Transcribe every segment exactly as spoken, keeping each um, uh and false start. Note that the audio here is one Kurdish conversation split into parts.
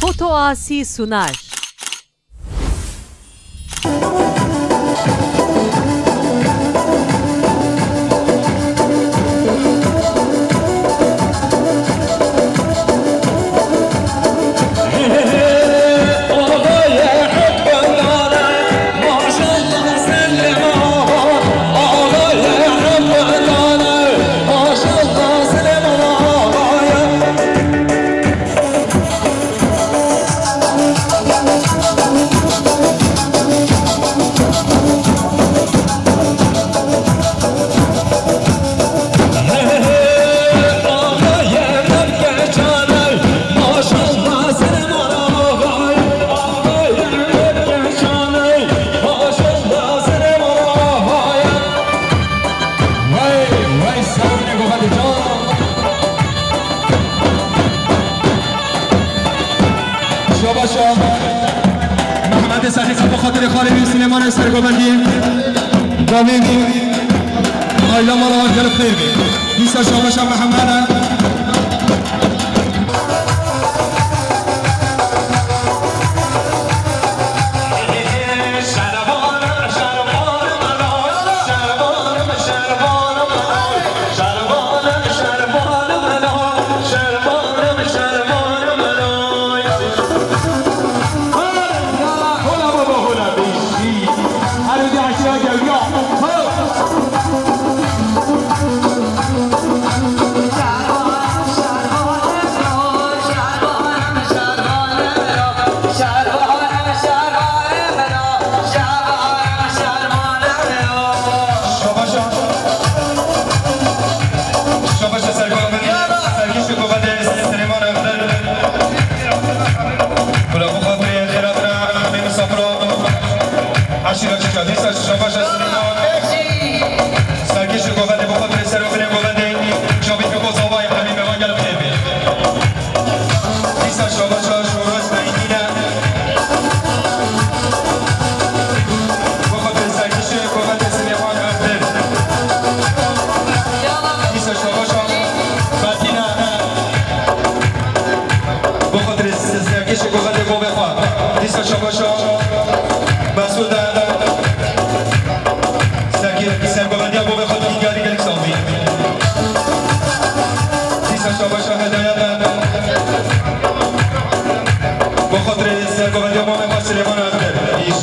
Foto Asî Sunar. Şabaşa Mehmedê Sedîqe bi xatirê xalê wî Silêmanê Sergovendî. Gavê wî aîla mala gelek xêr bê. Dîsa şabaşa Mehmede. Şabaşa. Şabaşa Serkan Bey. Sergî Şikovatê Silêman Evdir. Kula bu xatirê xêratira hemê misafiro. Eşîra Çiçadîsa Şabaşa Silêman. Sergî Şikovatê bu xatirê serofinê govendê. Çavî Fiko Zavay hemî mevan gel xêr bê. Dîsa şabaşa şoreş meyîne. Bi xatirê serkişê Kometê Silêman Evdir. Dîsa şabaşa Betîne. Bi xatirê serkişê Kometê Bobê xwe. Dîsa şabaşa Mesûde. Serkê, sergovendiya bo vê xwe dikî diyarî gelek sazî. Dîsa şabaşa Hedaya de. Bo xatirê sergovendiya bo vê xwe Silêman Evdir. Îş.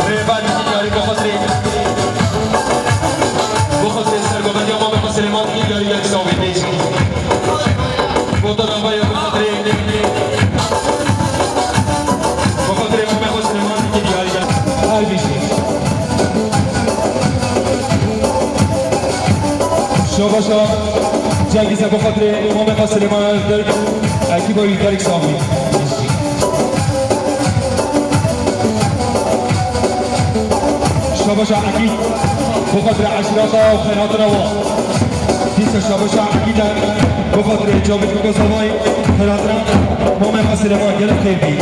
Rêber dikî diyarî bo xatirê. Bo xatirê sergovendiya bo vê xwe Silêman dikî diyarî gelek sazî. Îş. Votana me ya bi xatirê, bi xatirê mamê xwe Silêman dikî diyarî. Her bijî. Şabaşa Cengîz e bi xatirê mamê xwe Silêman Evdir, ekîba wî gelek sax bî. Şabaşa Ekîd, bi xatirê eşîreta û xêrhatina wa. Dîsa şabaşa Ekîd e, bi xatirê Cavîd Koko Zavay, xêrhatina mamê xwe Silêman gelek xêr bî.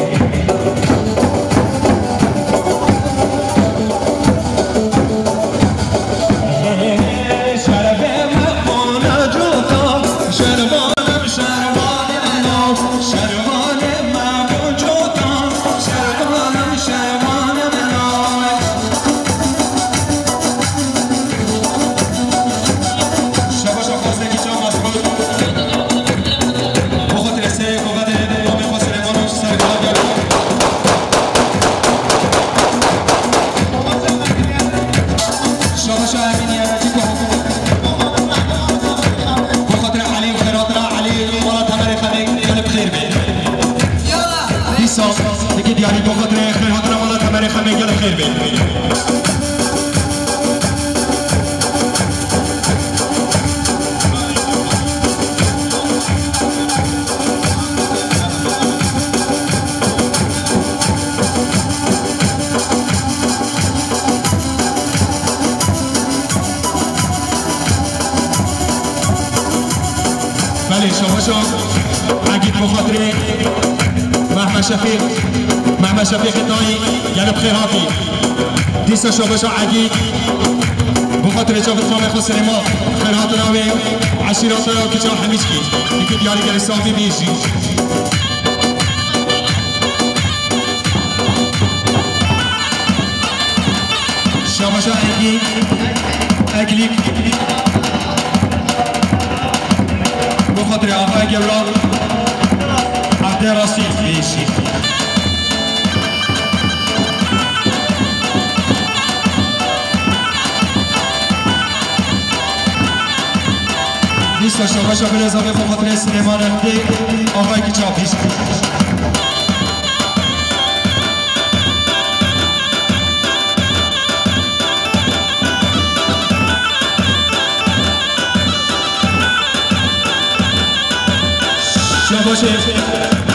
Şabaşa Emînî Erecî ku bi xatirê Elî û xêrhatina Elî mala Temerê Xemê gelek xêr bê. Dîsa dikî diyarî bi xatirê xêrhatina mala Temerê Xemê gelek xêr bê. Belê, şabaşa Egîd bi xatirê Mehmet Şefîq, Mehmet Şefîqê Tayî gelek xêr hatî. Dîsa şabaşa Egîd bi xatirê çavit mamê xwe Silêman, xêrhatina wê eşîrata kiça Hemîçkî. Dikî diyarî gelek sax bî jî. Şabaşa Eklîk, Eklîk. Bi xatirê Axayê Gewra, Evdê Rasî, Pêşî. Dîsa şabaşa Bilêza be bi xatirê Silêman Evdê, Axayê Kiça, Pêşî. Şabaşê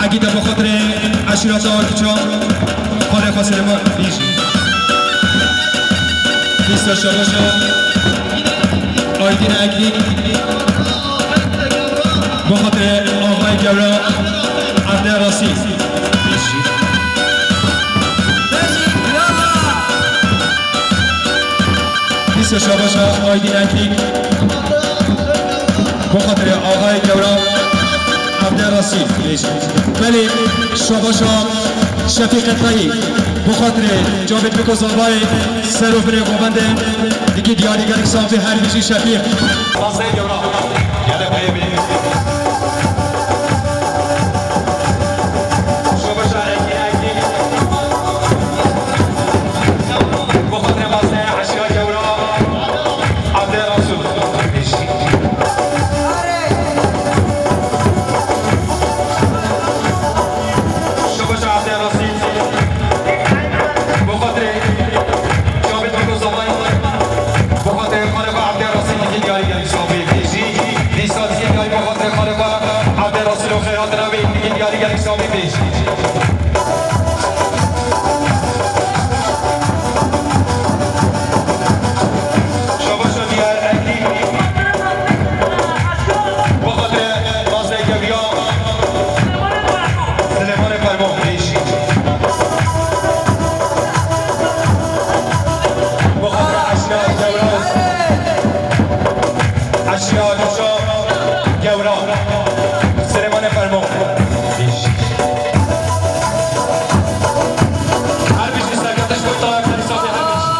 Egîda bi xatirê eşîreta Kiça, xalê xwe Silêman Bêjî. Dîsa şabaşa Aydîn Eklîk. Bi xatirê Axayê Gewra, Evdê Rasî. Dîsa şabaşa Aydîn Eklîk. Bi xatirê Axayê Gewra, Evdê Rasî. Belê, şabaşa Şefîq Etayî. Bi xatirê Cavit Biko Zavayê, ser û binê govendê. Dikî diyarî gelek safî, her bijî Şefîq. Pazdeh Gewra. Gelek peyvê. Şobeşa Ekî Ekî. Bi xatirê Pazdeh Eşîra Gewra. Evdê Rasû. Şobeşa Evdê Rasî. Bi xatirê Cavit Biko Zavay. Bi xatirê xalê xwe Evdê Rasî dikî diyarî gelek safî. Jî dîsa dikî diyarî bi xatirê xalê xwe Evdê Rasî lo xêr hatina wî dikî diyarî gelek safî bêjî. Şabaşa diyar Eklî. Bi xatirê Mazlê Gewriya. Silêmanê Fermo. Bêjî. Bi xatirê Eşya Gewra. Eşya Gewra. Silêmanê Fermo. Bêjî. Her bijî serketiş bo tayê Ferîsa bê her bijî.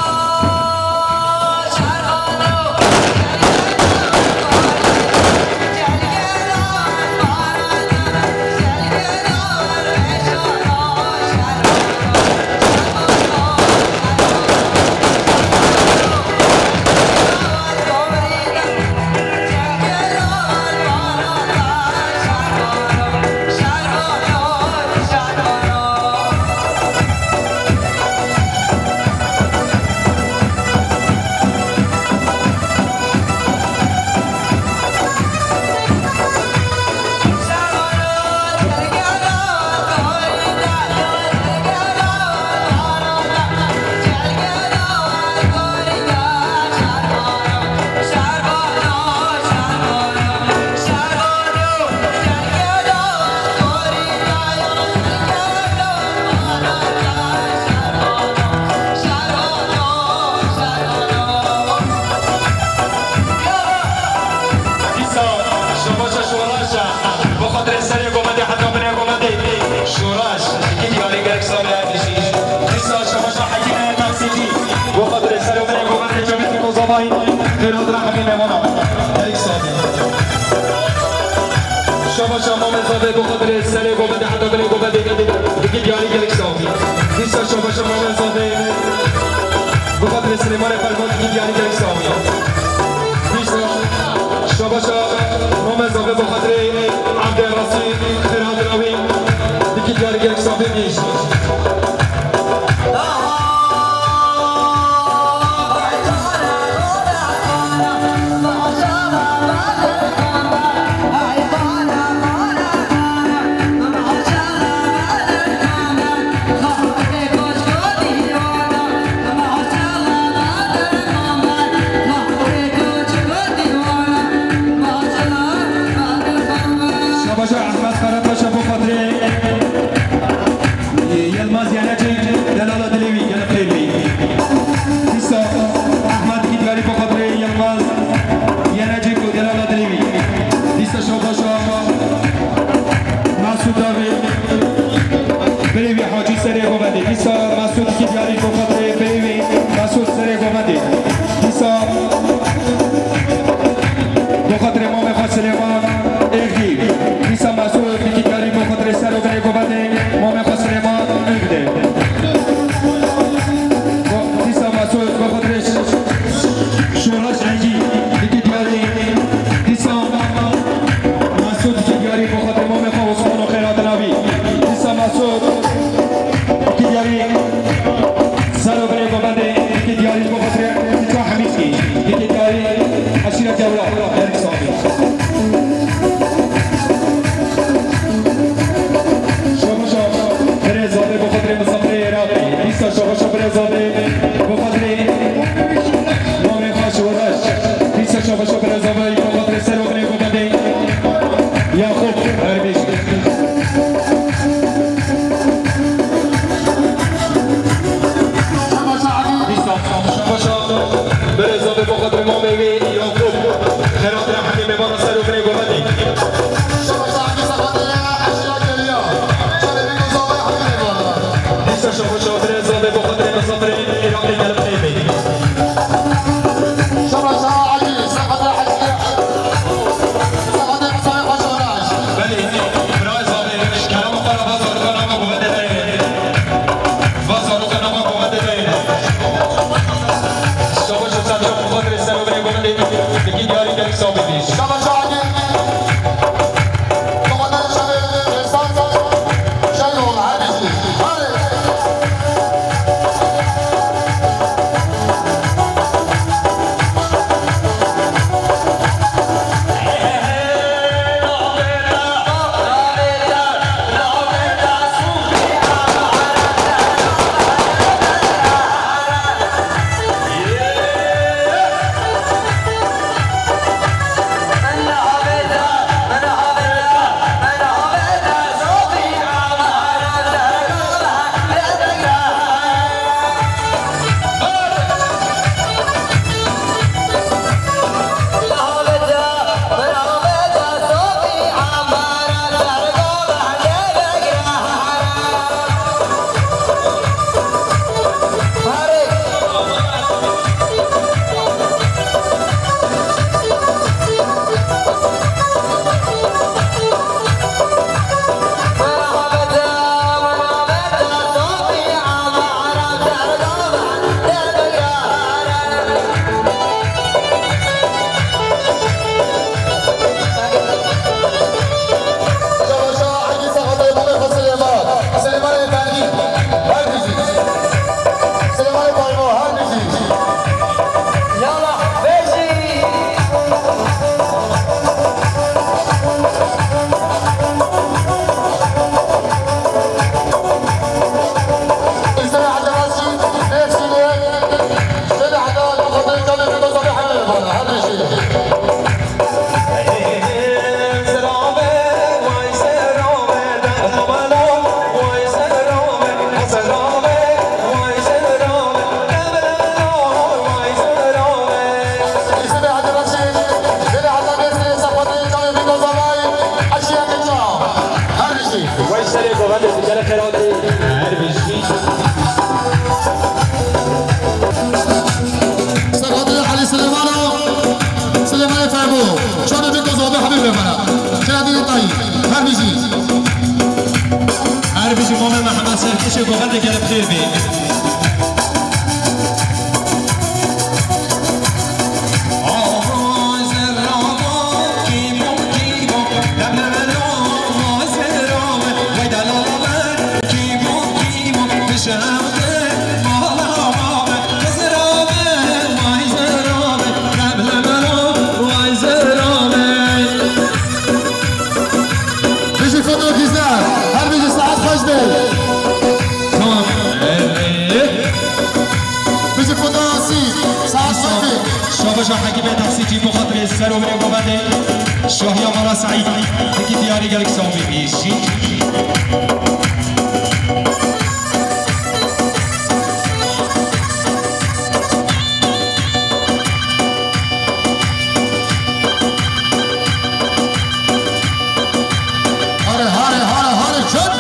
Dîsa şobeşa şoreşa, bi xatirê serê govendê heta binê govendê. Şoreş, dikî diyarî gelek safî her bijî. Dîsa şobeşa Hekîmê Taksîcî, bi xatirê serê binê govendê Cemîl Kozavayî. Xêr hatina hemî mêvana. Gelek safî. Şobeşa Mamê Zavê, bi xatirê serê govendê heta binê govendê. Dikî diyarî gelek safî. Dîsa şobeşa Mamê Zavê. Bi xatirê Silêmanê Fermo dikî diyarî gelek safî. Dîsa şobeşa Mamê Zavê bi xatirê Evdê Rasî xêr hatina wî dikî diyarî gelek safî bêjî. Şabaşa Ehmed Karapaşa bo xatirê Yilmaz Yenecik, delala dilê wî, gelek xêr bî. Dîsa Ehmed Kîdgarî bo xatirê Yilmaz Yenecik û delala dilê wî. Dîsa şabaşa Mesûd Dawî, birê wî Hacî serê govendê. Dîsa Mesûd Kîdgarî bo xatirê birê wî Mesûd serê govendê. Asok, iki diyarî Serokê Govendê, iki diyarî Muxatirê Tîka Hemîskî, iki diyarî Eşîra Cewla, Derg Sabî. Şobaşa birêzadê Muxatirê Misafirê Iraqî, dîsa şobaşa birêzadê Muxatirê Mamê Xaş Wadaş, dîsa şobaşa birêzadê Muxatirê Serokê Govendê, Yakup Erbîş. Dîsa şobaşa birêzadê Muxatirê Mamê wî Yakup, xerat Rehimê mêvana Serokê Govendê. Dîsa şobaşa birêzadê Muxatirê Misafirê Iraqî gelip qeybê. Şobaşa Hecî, Sefetê Hecî, Sefetê Musayê Xweşoraş. Belê, birayê zavê, ji kerema xwe re va zaroka nava govendê te ye. Va zaroka nava govendê te ye. Şobaşa Serçok Muxatirê Serokê Govendê, dikî diyarî gelek sabî bî. Şobaşa Hecî. Yala, bêjî. Wey serê govendê digere xeratê her bijî. Serhatê Elî Silêmano, Silêmanê Fermo, çandê Bîko Zabê Hebîb Rêvana, Şehadînê Tayî, her bijî. Her bijî Mamê Mihemed Serkêşê govendê gelek xêr bê. Bijî Fedokî Zer, her bijî saet xweş be. Tamam. Bijî Fedokî, saet xweş be. Şabaşa Hekîmê Taksîcî bo xatirê Serokê Govendê, Şahiya Mala Seîd, dikî diyarî gelek sabî bî. Hare, hare, hare, hare, çöp!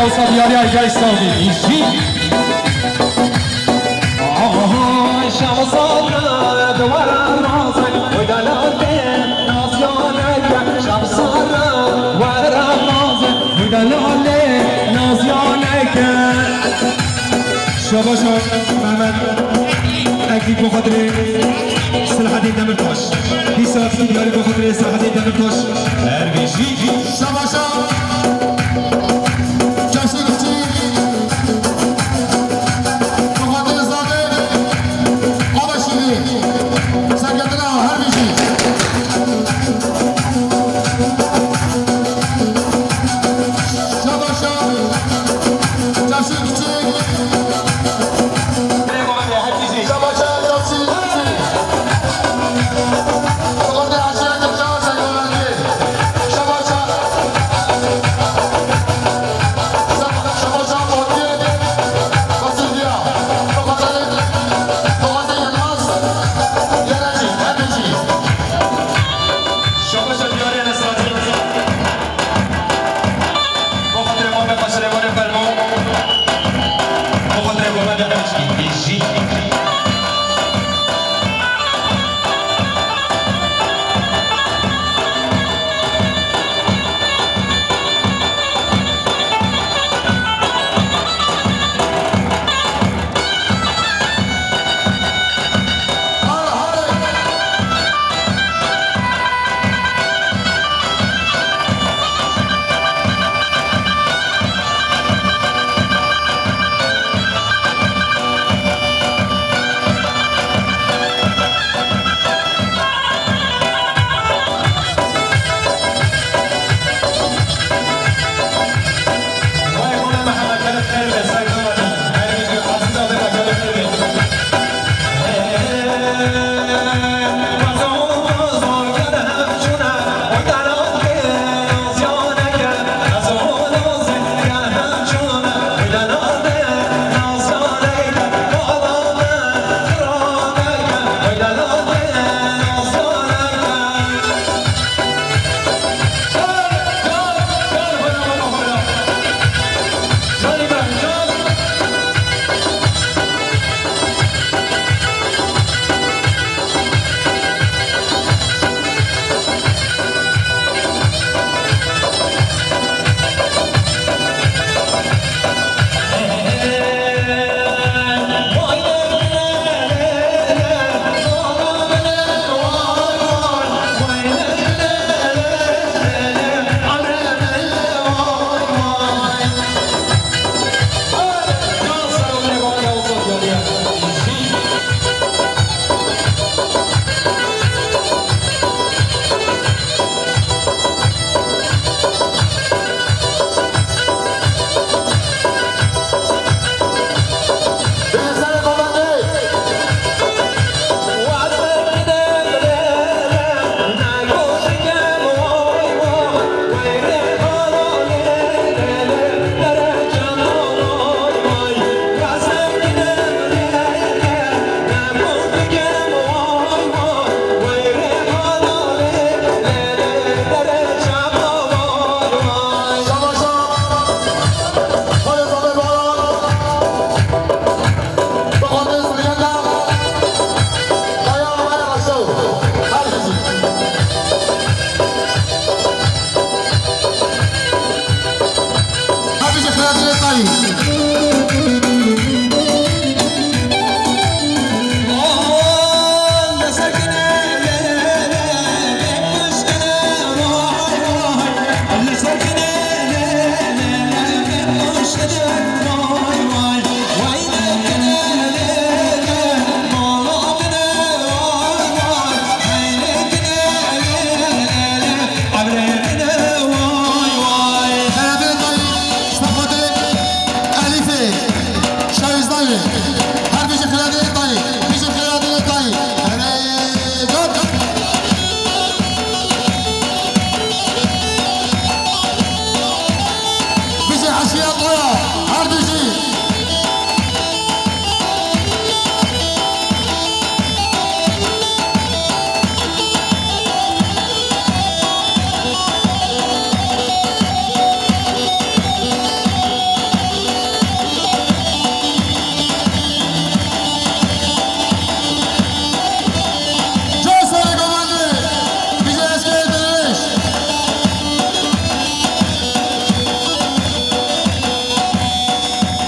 Diyariya gel savî jî. Aha, şansana duvara razı, oydalate nazyaneke, şansana duvara razı, oydalate nazyaneke. Şabaşa Mehmet. Eklîk bo xatirê Selahattin Demirtaş. Dîsa eklîk diyarî bo xatirê Selahattin Demirtaş. Her bijî. Şabaşa. Çaşî kiçî. Bo xatirê Zadir. Ava şîrî. Serketina her bijî. Şabaşa. Çaşî kiçî. Şabaşa diyarê Nesratî. Bo xatirê Mamed Aşirê Fermo. Bo xatirê Mamed Aşirê Bijî.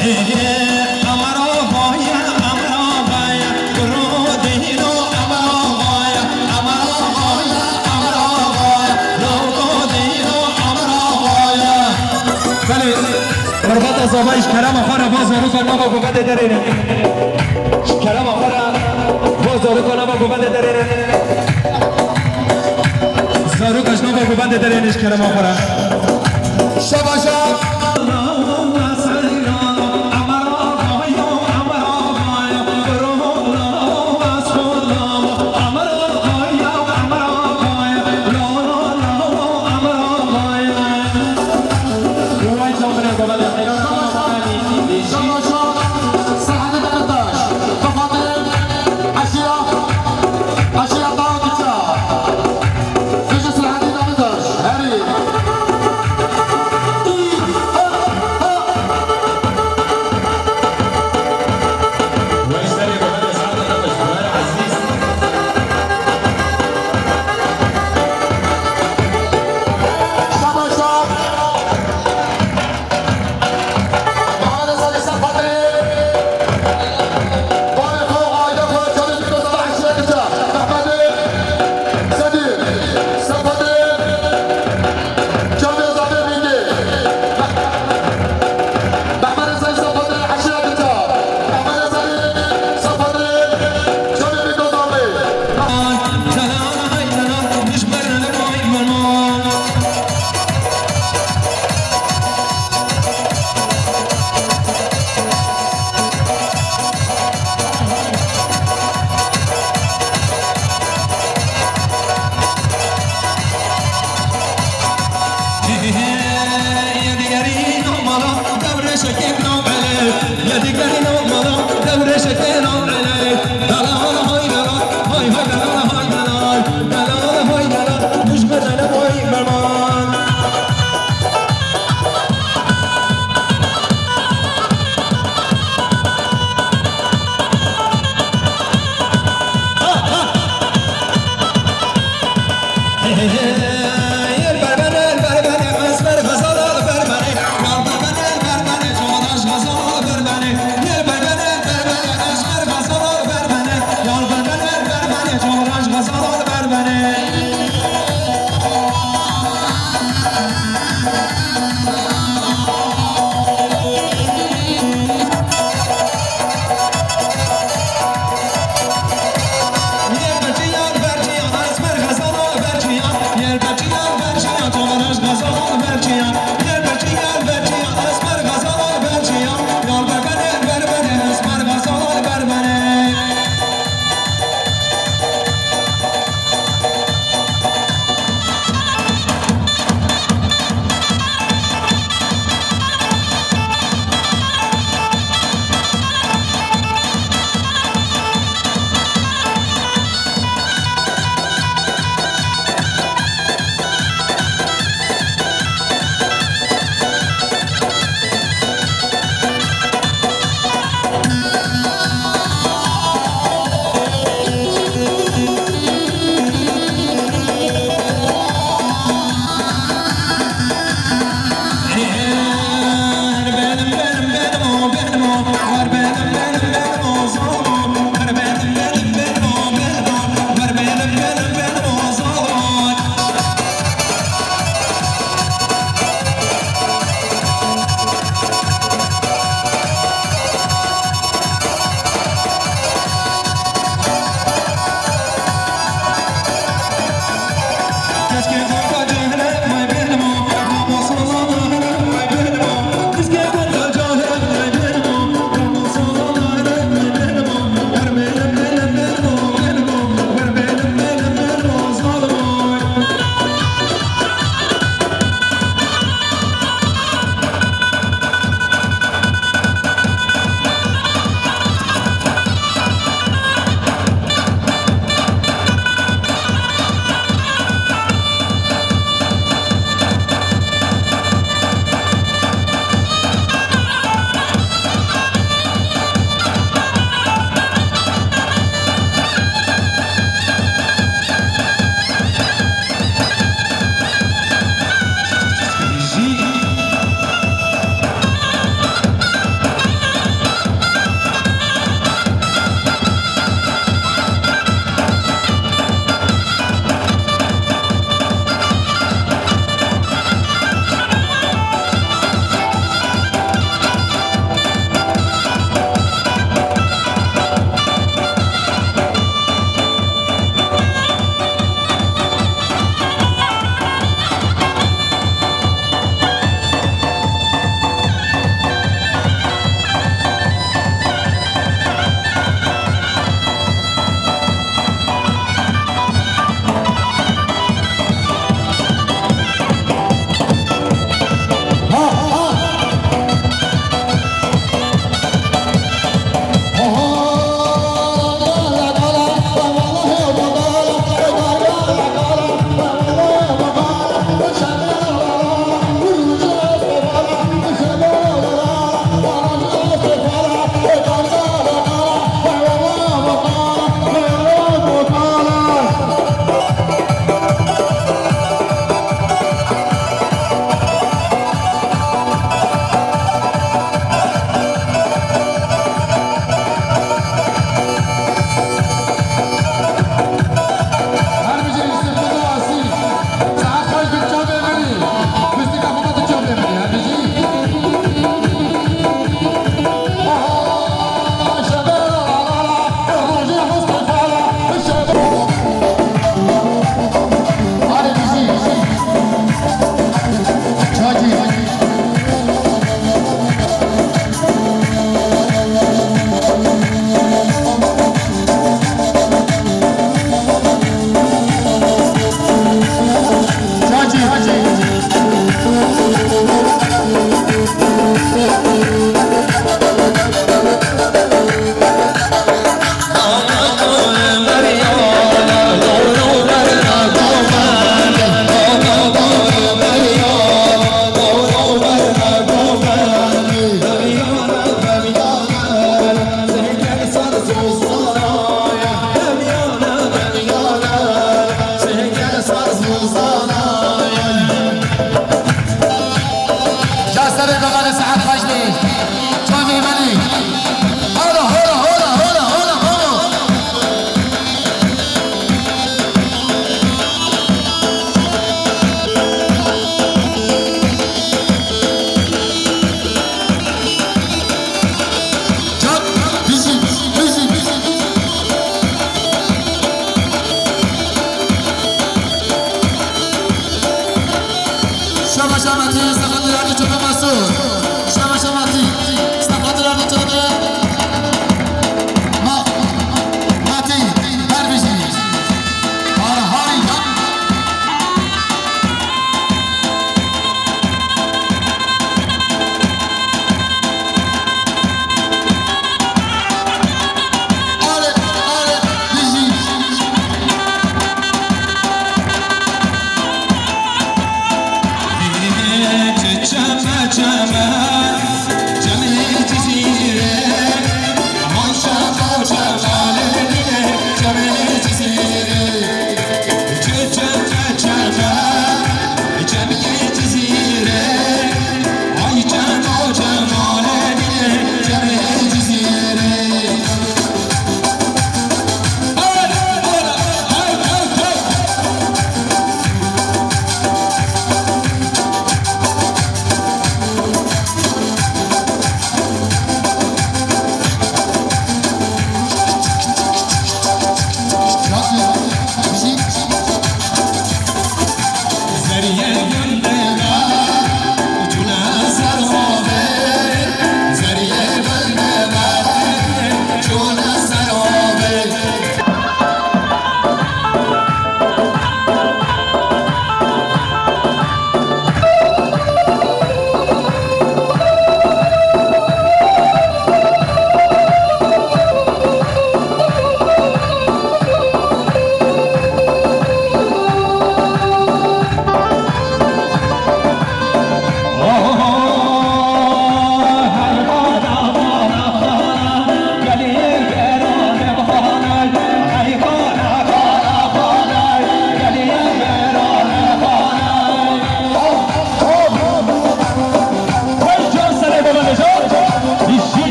Belê, Mirbeta Zavayî ji kerema xwe re bo zarokan nava govendê derêne. Ji kerema xwe re bo zarokan nava govendê derêne. Zarokan ji nava govendê derêne ji kerema xwe re. Şabaşa.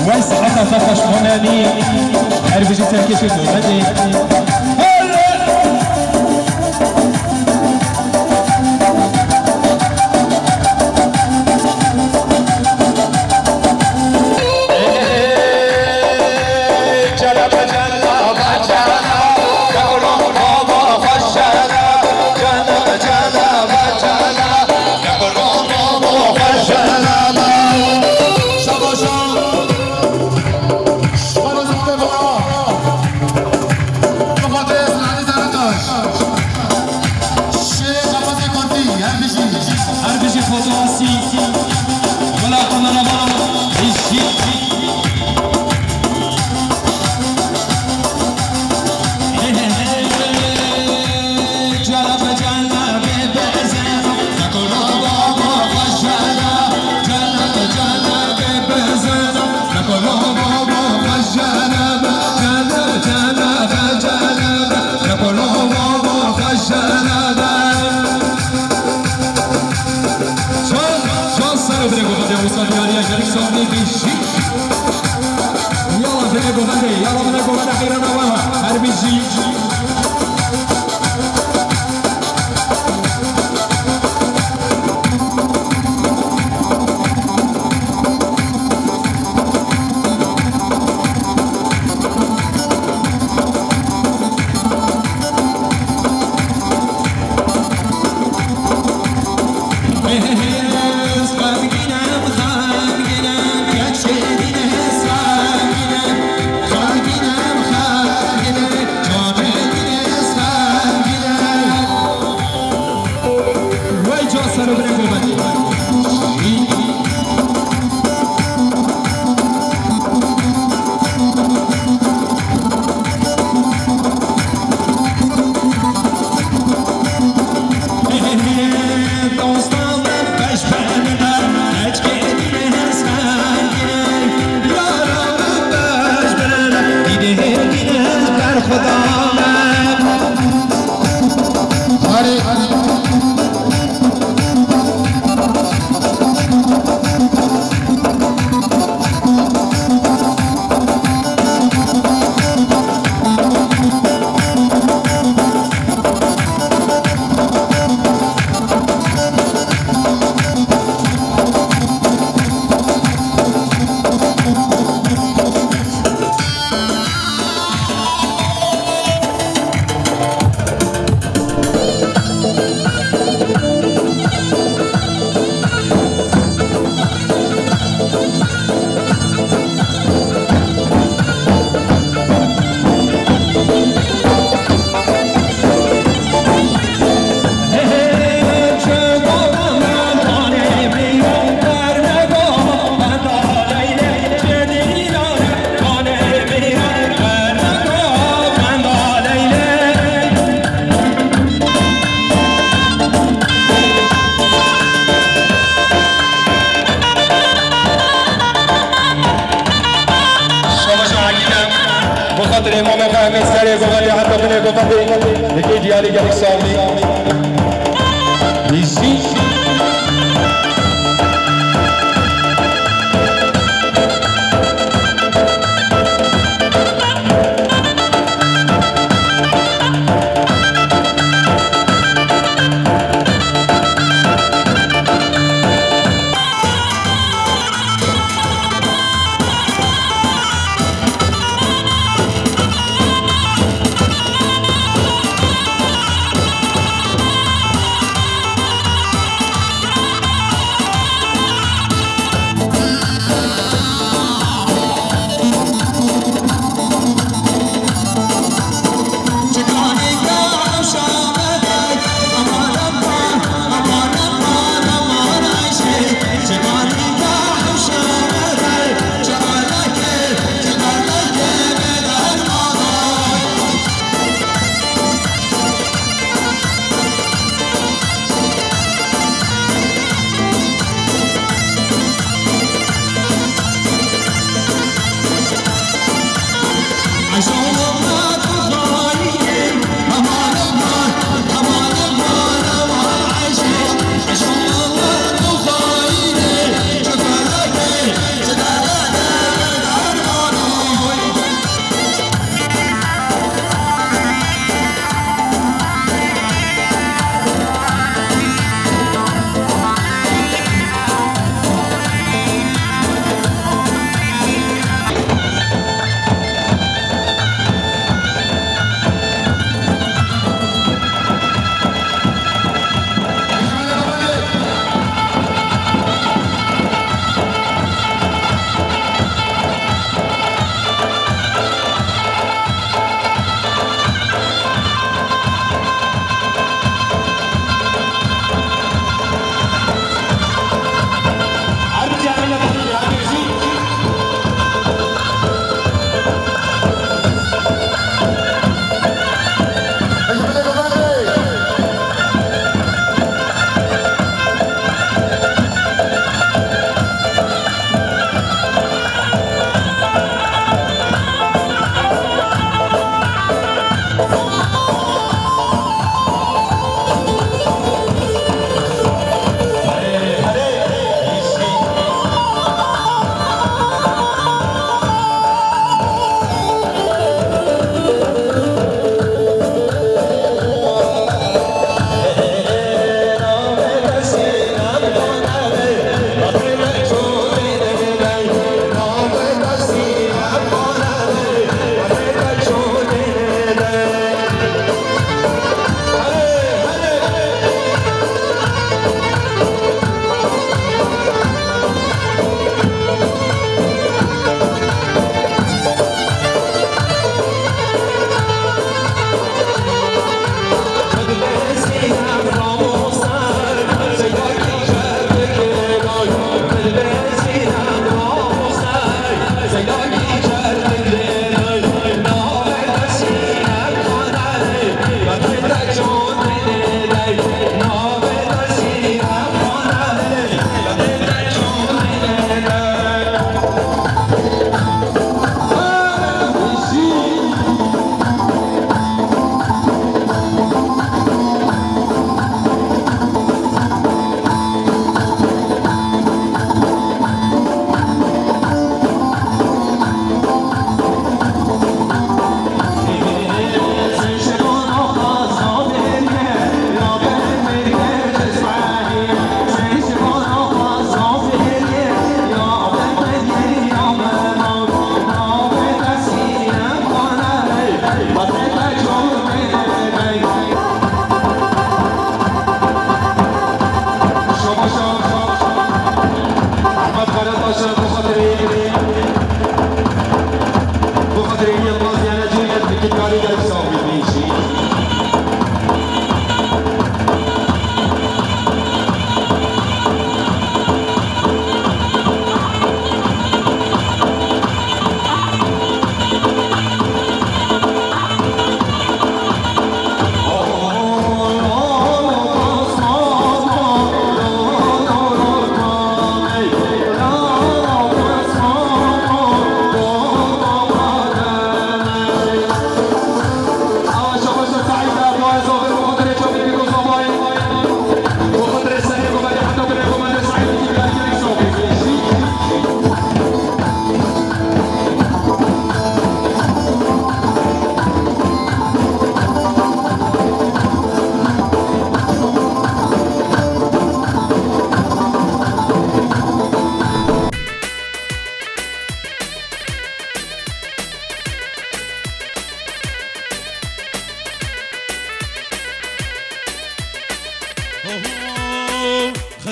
Wey saeta te xweş Monelî. Her bijî serkêşê Gometê. Her bijî Foto Asî. Wela kameraman. Bijî. Can, can ser o bine gofete, usta diyariye, gelip sahneye geçti. Yala bine gofete, yala bine gofete, xeyrana var. Her bir şey. Wey can ser o bine gofete. Şabaşa Egîne, bi xatirê mamê xwe em ê serê govetê heta binê govetê, dikê diyarî gelek sax bî. Bijî.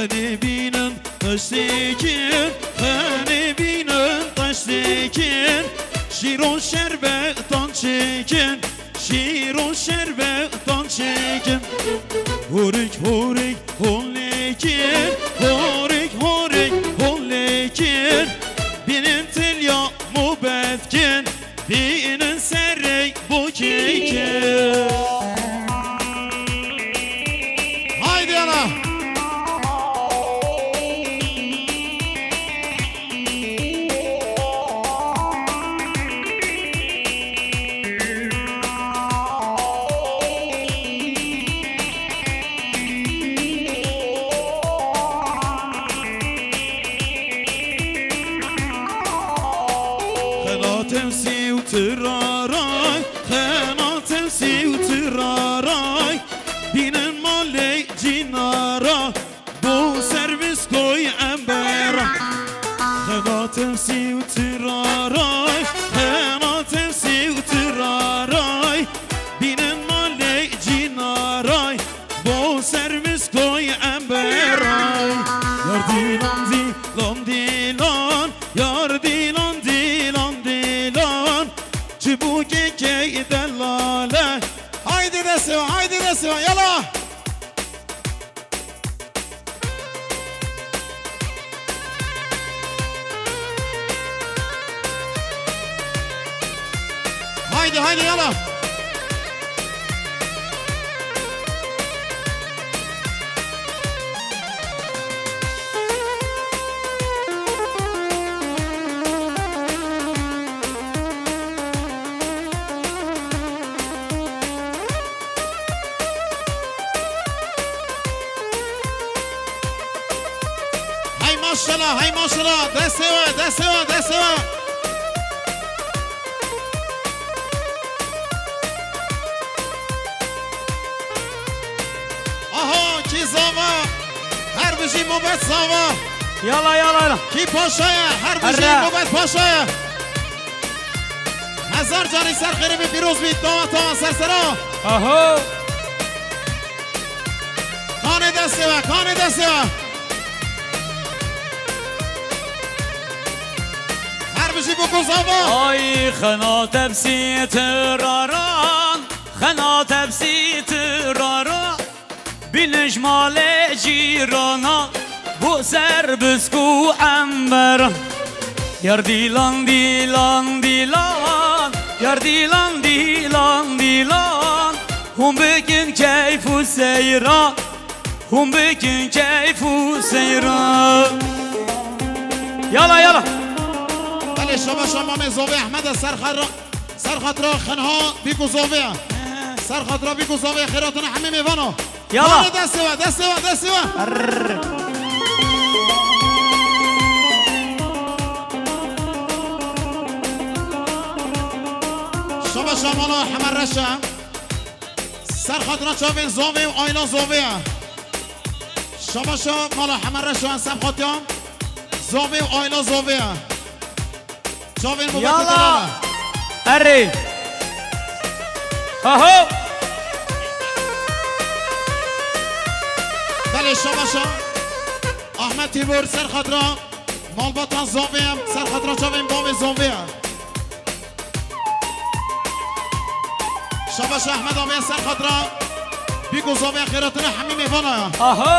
Xenê bînin teştêkin, xenê bînin teştêkin, şîr û şerbetan çêkin, şîr û şerbetan çêkin. Horik horik holêkin, horik horik holêkin, bînin tilya mobetkin, bînin serê bokêkin. Haydi yana. Xena tevsî û tiraray, xena tevsî û tiraray, bînin malê cînara, bo servis koy embera. Xena tevsî û tiraray, xena tevsî û tiraray, bînin malê cînaray, bo servis koy emberay. Yar dîlan dîlan dîlan, yar dîlan dîlan dîlan, çibûkê key delale. Haydi destê, haydi destê, yala. Haydi, haydi, yala. Hey maşallah, hey maşallah. Destê we, destê we, destê we. Aha, kî zava. Her bijî mobet zava. Yala, yala, yala. Kî paşa ye, her bijî Erre. Mobet paşa ye. Hezar carî ser xêrê bî, pîroz bî, tawa tawa ser sera. Aho. Kanê destê we, kanê destê we. Her bijî bû ku zava. Ay xena tepsî tiraran, xena tepsî tiraran. Bînin ji malê cîrana, bo ser bisk û emberan. Yar dîlan, dîlan, dîlan, yar dîlan, dîlan, dîlan. Hûn bikin keyf û seyran, hûn bikin keyf û seyran. Yala, yala. Belê, şabaş a mamê Zovê Ehmed e, ser xera. Ser xatira xenha bîk û zovê ye. Ser xatira bîk û zovê xêratine hemî mêvana. Yala. Hadi destê we, destê we, destê we. Arr. Şabaş a mala Hemer Reşe. Ser xatira çavên zovê û ayna zovê ye. Şabaş a mala Hemer Reşe, ser xatira zovê û ayna zovê ye. Çavên Mubet û Yala. Delal e. Erê. Aho. Belê, şabaş a. Ahmet Tîmur, ser xatira malbata zovê ye, ser xatira çavên bavê zovê ye. Şabaş Ehmed abi, ser xatira bîk û zovê xêratine hemî mêvana ye. Aha!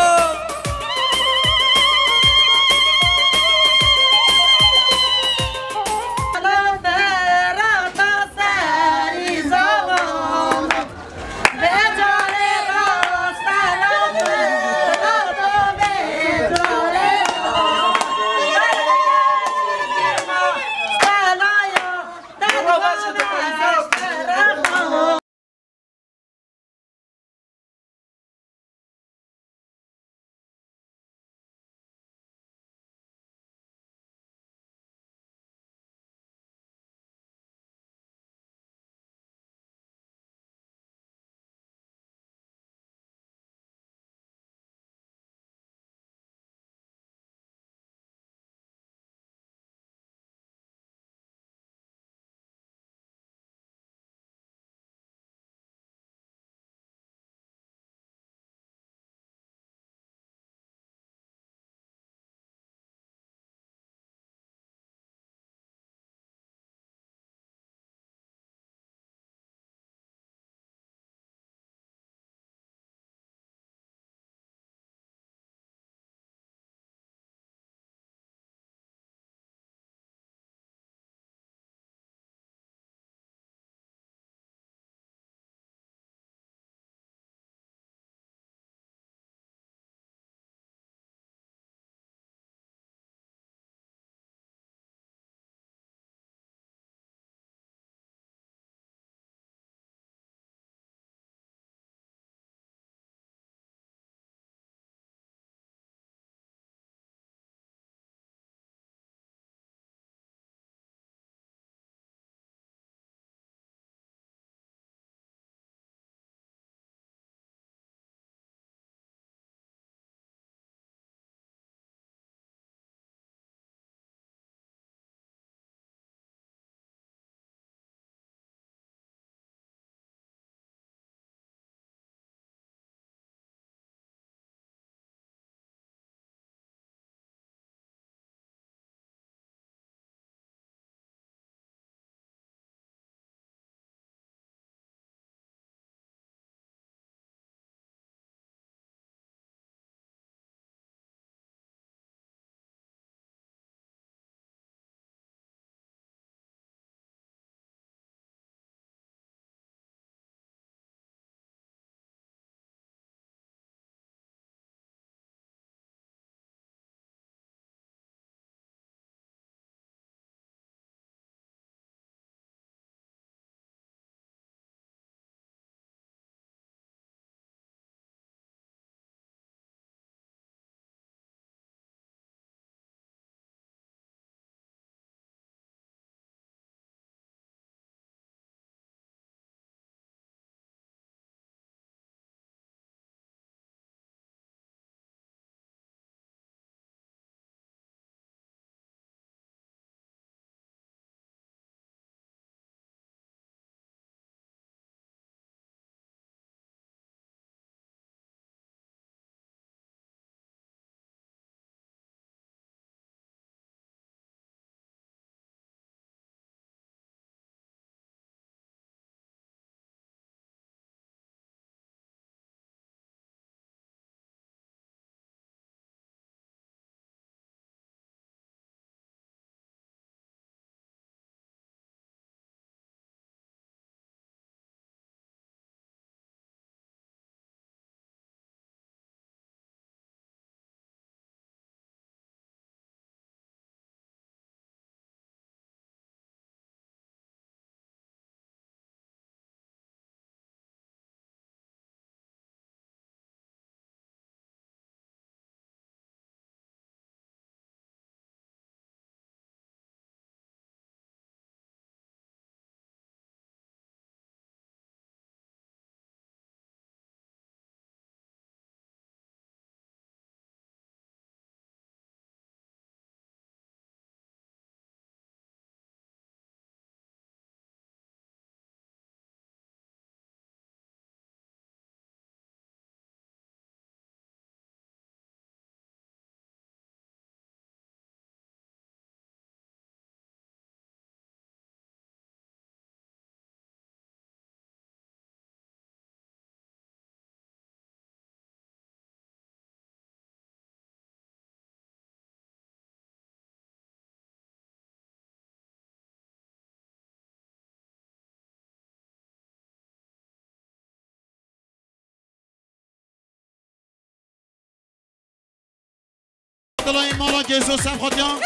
Fadilê mala Gêzo Sevxatiyan.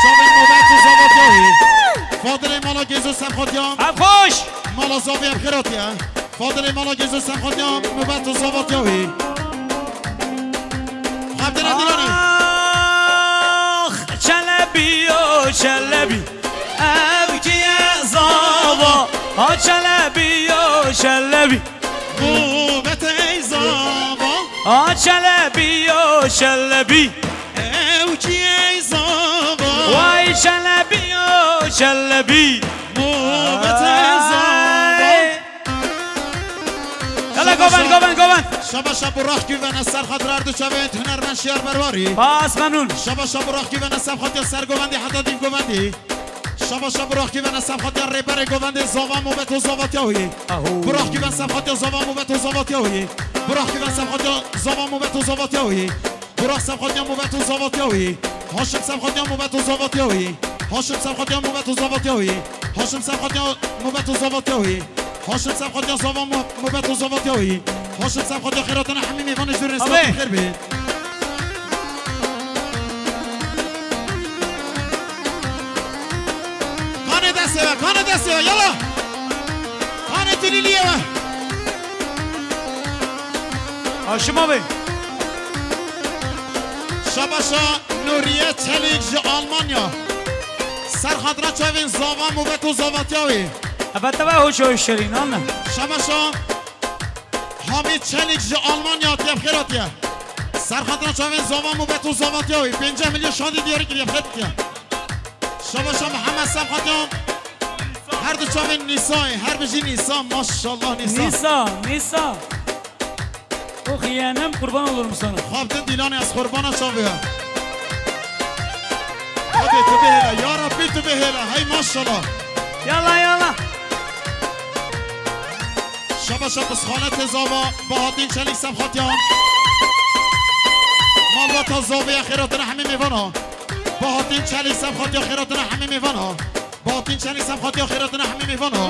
Çavên mobet û zavatiya wî. Fadilê mala Gêzo Sevxatiyan. Ev xweş. Mala zavê ev xêratiye. Fadilê mala Gêzo Sevxatiyan mobet û zavatiya wî. Xebdene Dilanê. Ax, Çelebî yo, Çelebî. Ev kî ye zava? A Çelebî yo, Çelebî. Mobet ey zava. A Çelebî yo, Çelebî. Ew kî ey zava? Way Çelebî yo, Çelebî. Mobet ey zava. Ay. Yala govend, govend, govend. Şabaşa Burak Güven'e, ser xatir her du çavên hunermend Şiyar Berwarî. Spas, memnun. Şabaşa Burak Güven'e, ser xatir ser govendî heta dîv govendî. Şabaşa Burak Güven'e, ser xatir rêberê govendê zava mobet û zavatiya wî. Ahu. Burak Güven, ser xatir zava mobet û zavatiya wî. Burak Güven, ser xatir zava mobet û zavatiya wî. Burak, ser xatir mobet û zavatiya wî. Haşim, ser xatir mobet û zavatiya wî. Haşim, ser xatir mobet û zavatiya wî. Haşim, ser xatir mobet û zavatiya wî. Haşim, ser xatir zava mo-, mobet û zavatiya wî. Haşim, ser xatir xêratina hemî mêvanê jûrê. Abi. Xêr bê. Kanê destê we, kanê destê we, yala. Kanê tilîliyê we. Haşim abi. Şabaşa Nuriye Çelik ji Almanya. Ser xatira çavên zava mobet û zavatiya wî. Eve teve hoş hoş şerîn, anne. Şabaşa Hamîd Çelik ji Almanya hatiye, bi xêr hatiye. Ser xatira çavên zava mobet û zavatiya wî. Pênceh milyon şadî diyarî kiriye, bi xêr hatiye. Şabaşa Mihemed Sevxatiyan. Her du çavên Nîsayê, her bijî Nîsa, maşallah Nîsa. Nîsa, Nîsa. Ox yeğenim, kurban olurum sana. Xabdin Dîlanê, ez qurbana çavê ya. Xwedê tu bihêle, ya Rabbî tu bihêle, hey maşallah. Yala, yala. Şabaşa Pisxanetê zava, Bahattin Çelîk Sevxatiyan. Malbata zavê ya xêratina hemî mêvana. Bahattin Çelîk Sevxatiya xêratina hemî mêvana. Bahattin Çelîk Sevxatiya xêratina hemî mêvana.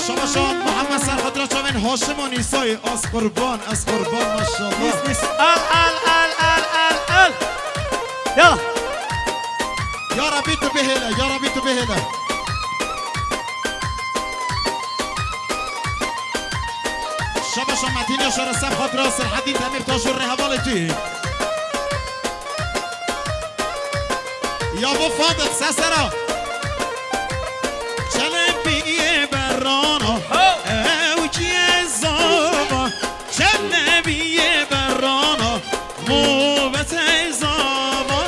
Şabaşa Mihemed, ser xatira çavên Haşim û Nîsayê. Ez qurban, ez qurban, maşallah. Nîs, nîs. Al, al, al, al, al, al. Yala. Ya Rabbî tu bihêle, ya Rabbî tu bihêle. Şabaşa Metîn Yaşar, ser xatira Serhedîn Demîrtaş û rêhevalê tu. Ya bo Fadil, sesera. Çelebiyê berana, ho, ew kî ye zava. Çelebiyê berana, mobetê zava.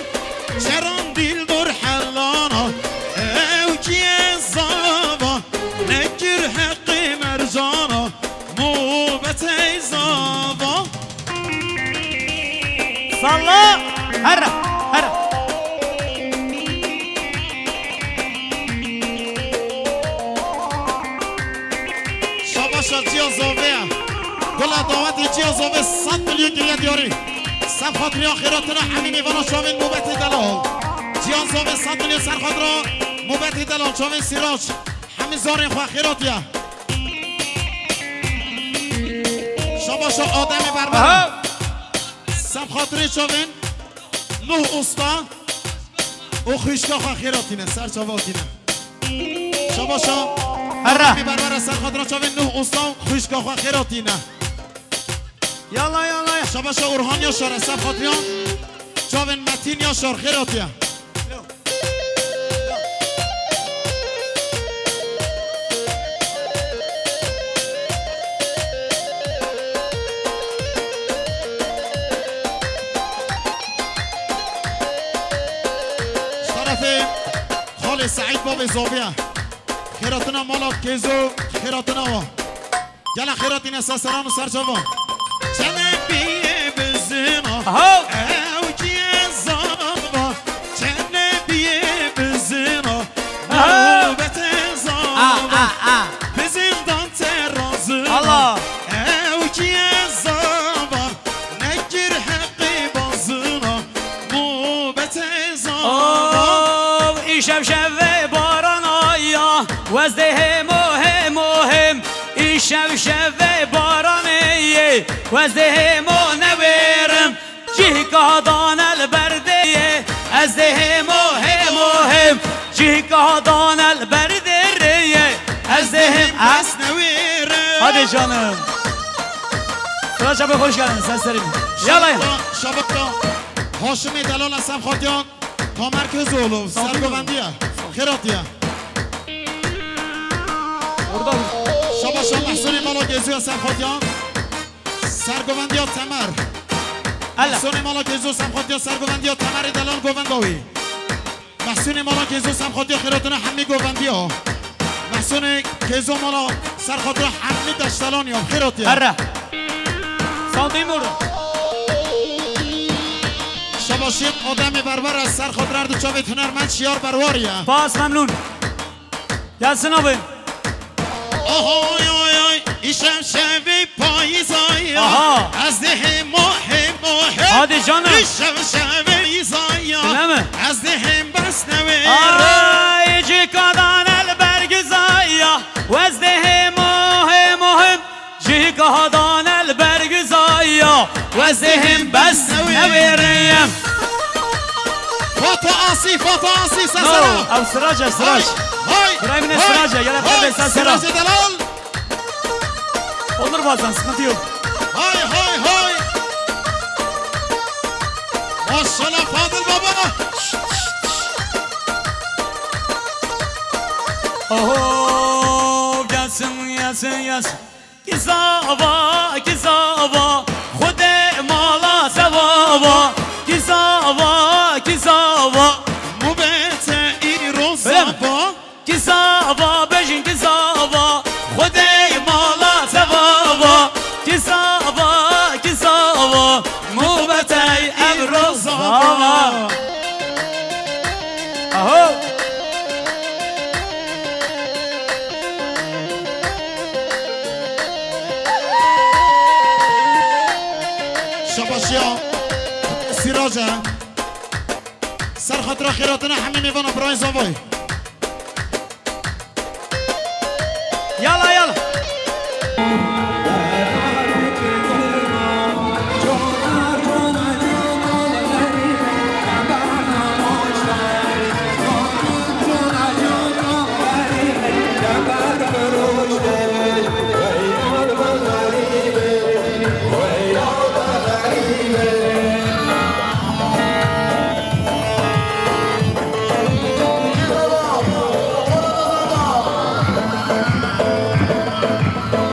Çeran dîl dor helana, ew kî ye zava. Nekir heqê mercana, mobetê zava. Salla! Herre! Herre! Şabaşa Ciya Zovê. Gula dawetê Ciya Zovê sed milyon kiriye diyarî. Ser xatira xêratina hemî mêvana çavên mobetê delal. Ciya Zovê sed milyon ser xatira mobetê delal çavên Sîrac. Hemî zarên xwe xêratiye. Şabaşa Ademê Berber. Aha. Ser xatirê çavên Nuh Usta û xwişka xwe xêratîne, ser çava tîne. Şabaşa Herre. Ademê Berber, ser xatira çavên Nuh Usta û xwişka xwe xêratîne. Yala, yala, ya. Şabaşa Orhan Yaşar, ser xatira çavên Metîn Yaşar xêratiye. Şerefê xalê Seîd babê Zaviye. Xêratina mala Kêzo, xêratina wa. Gela xêratîne ser seran û ser çavan. Çelebiyê bizina. Aha. Ew kî ye zava. Çelebiyê bizina. Aha. Nobetê zava. A, a, a. Bizindan terazina. Allah. Ew kî ye zava. Nekir heqê bazina. Nobetê zava. Oh, îşev şevê barana ya. Wezdê hêmo, hêmo, hêm. Îşev şevê baranê yê, wezê hêmo newêrim. Cihka da Anel berdê rêye, ez dê him ez newêrim. Hadi canım. Sirac abi, hoş geldin. Sen serin. Yala ya. Şabata, şabata. Haşimê delal, Esem Xatiyan, Tamer Közoğlu, sergovendiye. Xêratiye. Orada. Şabaşa Mehsûrê mala Gêzû, Esem Xatiyan. Sergovendiya Temer. Ela. Mehsûnê mala Kêzo, Semxatiya sergovendiya Temerê delal govenda wî. Mehsûnê mala Kêzo, Semxatiya xêratina hemî govendiya. Mehsûnê Kêzo mala serxatira hemî deştelan ya, xêratiya. Erre. Sandî mor. Şabaşî Ademê Berber, ez serxatira her du çavê hunermend Şiyar Berwar ye. Pas memnun. Gelsin abi. Ohoy oy oy, îşev şevê payîza ya. Aha. Ez dê hemo hemo hem. Hadi canım. Îşev şevê payîza ya. Öyle mi? Ez dê hem bes newê. Ay, cikadan el bergizaya. Wez dê hemo hemo hem. Cî kahadan el bergizaya, wez dê him bes newêreyim. Fata Asî, Fata Asî, sesera. No, ev Sirac e, Sirac. Hay, hay, Birayê min e, hay, Sirac e, gel, hay, hep sesera. Sirac e delal. Olur bazen, sıkıntı yok. Hay, hay, hay. Maşallah Fadıl baba. Oho, gelsin, gelsin, gelsin. Kizava, kizava, Xwedê mala sevava. Kizava, kizava. Mubete îro zava. Kizava, bejin kizava, Xwedê mala sevava. Kizava, kizava, mubete îro zava. Aho! Şabaşiya Sirac e. Ser xatira xêratina hemî mêvana birayên zavayê. Yala,